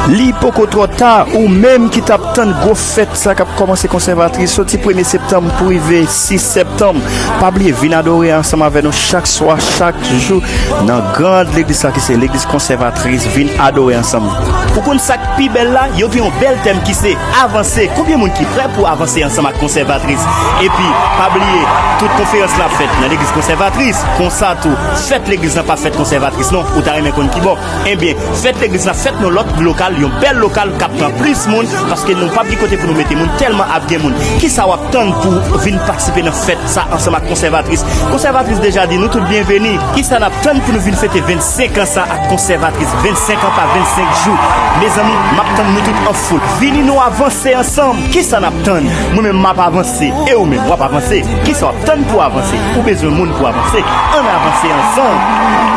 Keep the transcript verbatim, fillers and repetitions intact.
Li poko twò ta, ou menm ki t ap tann gwo fèt sa k ap kòmanse Konsèvatris soti premye septanm pou rive sis septanm. Pa bliye vin adore ansanm avè nou chak swa, chak jou nan grand legliz sa ki se legliz Konsèvatris. Vin adore ansanm. Ou konn sa k pi bèl la? Yo gen yon bèl tèm ki se avanse. Konbyen moun ki prè pou avanse ansanm ak Konsèvatris? Epi, pa bliye, tout konferans la fèt nan legliz Konsèvatris. Konsa tou, fèt legliz lan pa fèt Konsèvatris non. Ou ta renmen konn ki bò? Ebyen, fèt legliz la fèt nan lòt lokal, yon bèl lokal k ap pran plis moun, paske nou p ap gen kote pou nou mete moun, tèlman ap gen moun. Kisa w ap tann pou vin patisipe nan fèt sa ansanm ak Konsèvatris? Konsèvatris deja di nou tout byenveni. Kisa n ap tann pou nou vin fete vennsenk an sa ak Konsèvatris? Vennsenk an pa vennsenk jou. Mezanmi, m ap tann nou tout an foul. Vini nou avanse ansanm. Kisa n ap tann? Mwen menm m ap avanse. E ou menm, w ap avanse? Kisa w ap tann pou avanse? Ou bezwen moun pou avanse? Ann avanse ansanm.